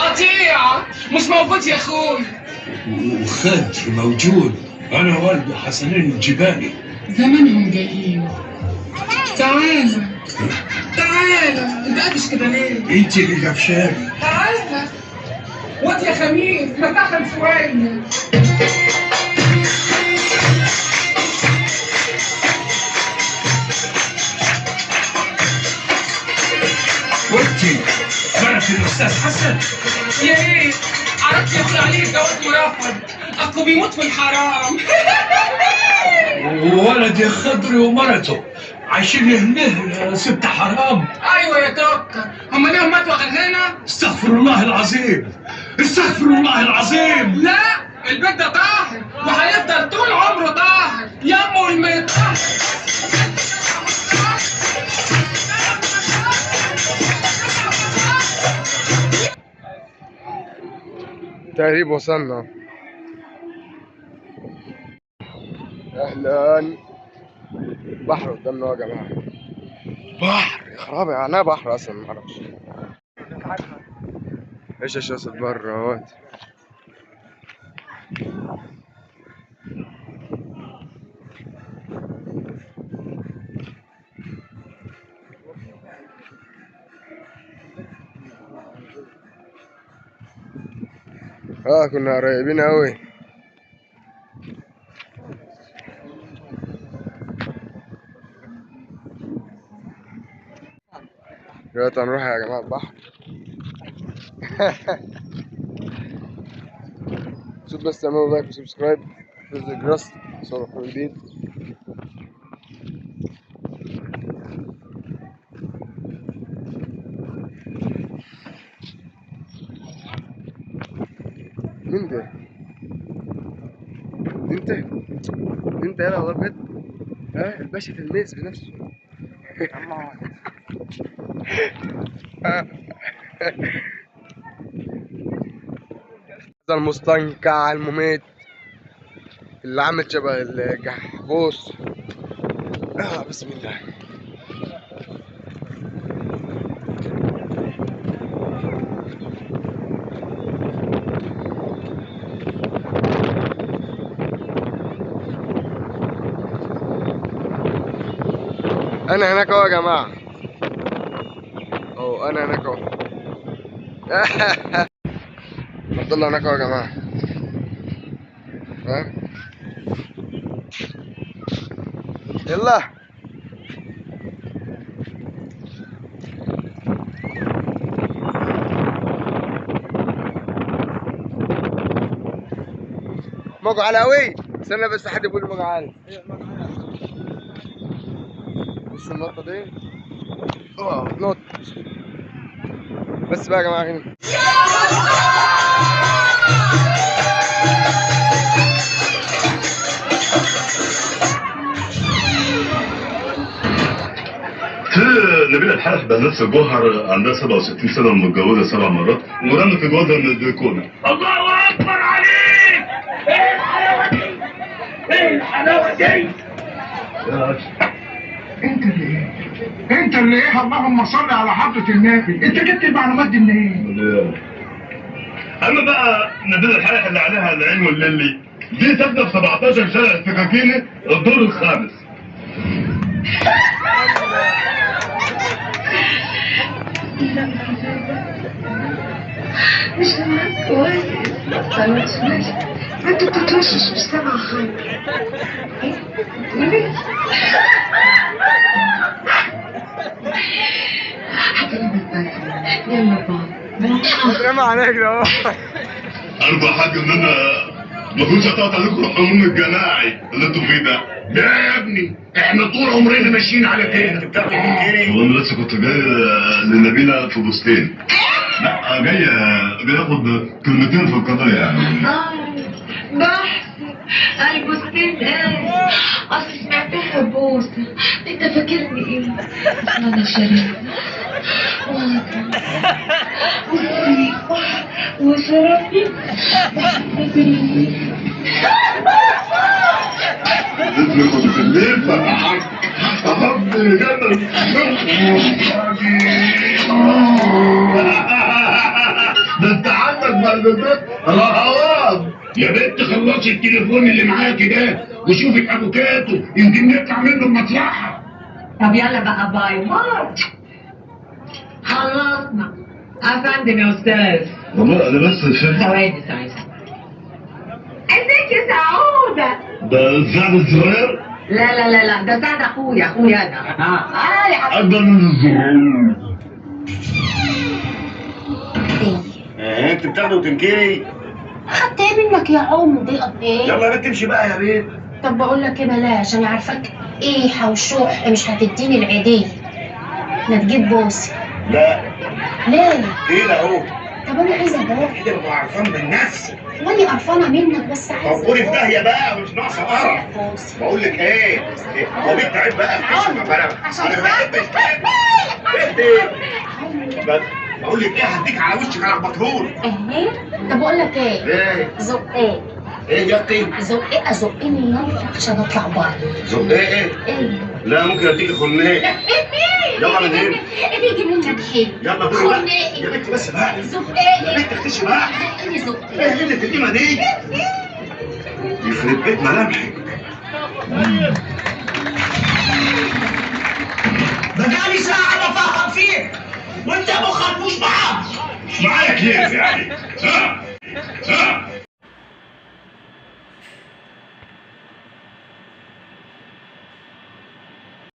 قطيعة مش موجود يا اخوي. وخدر موجود، انا والده حسنين الجبالي. زمانهم جايين. تعالى تعالى، انت قافش كده ليه؟ انت اللي قفشاني. تعالى وات يا خميس، ما تاخد شوية. وانتي مرت الاستاذ حسن؟ يا ريت عرفت يقول عليه الجواز مرافض، اصله بيموت في الحرام. وولدي خضري ومرته عايشين هنا ست حرام. ايوه يا كوكا، هم ليهم ماتوا غير هنا؟ استغفر الله العظيم، استغفر الله العظيم. لا، البيت ده طاهر وهيفضل طول عمره طاهر. يا المطهر. تقريبا وصلنا. اهلا، بحر قدامنا يا جماعة، بحر. يا خرابي، يعني بحر اصلا ما اعرفش. ايش يا راس البر اهوت. كنا قريبين اوي. دلوقتي هنروح يا جماعة البحر. شوف بس، تعملوا like و subscribe وتفعيل الجرس عشان جديد. مين ده؟ انت انت يا والله بجد. الباشا تلميذ بنفسه. هذا المستنقع المميت اللي عامل شبه الجحفوس. بسم الله. انا هناك اهو يا جماعة، اهو انا هناك اهو. عبد الله هناك اهو يا جماعة. ها يلا موج علاوي. استنى بس حد يقول موج عالي. بص النقطة دي، نط بس بقى يا جماعة هنا. في نبيلة الحارث بنات الجوهر، عندها 67 سنة ومتجوزة 7 مرات ورمت جوزها من البلكونة. الله أكبر عليك! إيه الحلاوة دي؟ إيه الحلاوة دي؟ انت اللي ايه؟ انت اللي ايه؟ اللهم صل على حضرة النبي، انت جبت المعلومات دي منين؟ اما بقى نبيلة الحارث اللي عليها العين والليلي دي ساكنة في 17 شارع السكاكيني الدور الخامس. مش سامعك كويس. خلاص ماشي، انت بتتوشش، مش سامعة حاجة. ايه؟ بتقولي؟ هكلمك بعدين، يلا باي. اترمى عليك ده. ارجو يا حاج ان انا ما كنتش قطعت عليكم الحنون الجماعي اللي انتوا فيه ده. لا يا ابني، احنا طول عمرنا ماشيين على كده. والله انا لسه كنت جاي لنبيلة في بوستين. لا جاي اخد كلمتين في القضية يعني. بحث البوستين ايه؟ اصل سمعتها بوسه. انت فاكرني ايه؟ اصل انا شريفه وظريفه وشرفي بحب الليل. ابني في الليل فتحك احب جبل. ده انت قلب البيت راح اوام. يا بنت خلصي التليفون اللي معاكي ده وشوفي الافوكاتو، يمكن نطلع منه بمصلحة. طب يلا بقى bye bye. خلصنا افندم يا استاذ. والله انا بس ثواني ثواني. ازيك يا سعودة؟ ده سعد الصغير؟ لا لا لا لا، ده سعد اخويا، اخويا انا. يا حبيبي اكبر من الصغير. ايه انت بتاخدي وتنكري؟ خدت ايه منك يا عم؟ دي قد ايه؟ يلا يا بنت امشي بقى يا بنت. طب بقول لك ايه، بلاش، انا عارفاك ايه وشوح، مش هتديني العيديه. ما تجيب بوسه. لا. ليه؟ كده اهو. طب انا عايزه ابوس. كده ببقى قرفان من نفسي. وانا قرفانه منك بس عايزه. طب قولي في داهية بقى، مش ناقصه قرف. بقول لك ايه؟ هو بنت عيب بقى. انا ما بحبش كده. بقول لك ايه، هديك على وشك هلخبطهولك. اهي. طب بقول لك ايه؟ ايه؟ زق ايه؟ ايه يا اختي؟ زق ايه؟ ازقني يلا عشان اطلع بره. زق ايه ايه؟ ايه؟ لا ممكن اديكي خناق. يلا من هنا. بيجي منك حلو. يلا قولي بقى يا بنت، بس بقى. زق ايه؟ يا بنت اختشي بقى. زقني زق ايه قلة القيمة دي؟ يخرب بيت ملامحك. بقالي ساعة بفهم فيك وانت مخك مش معاك. مش معايا كيف يعني؟ ها؟ ها؟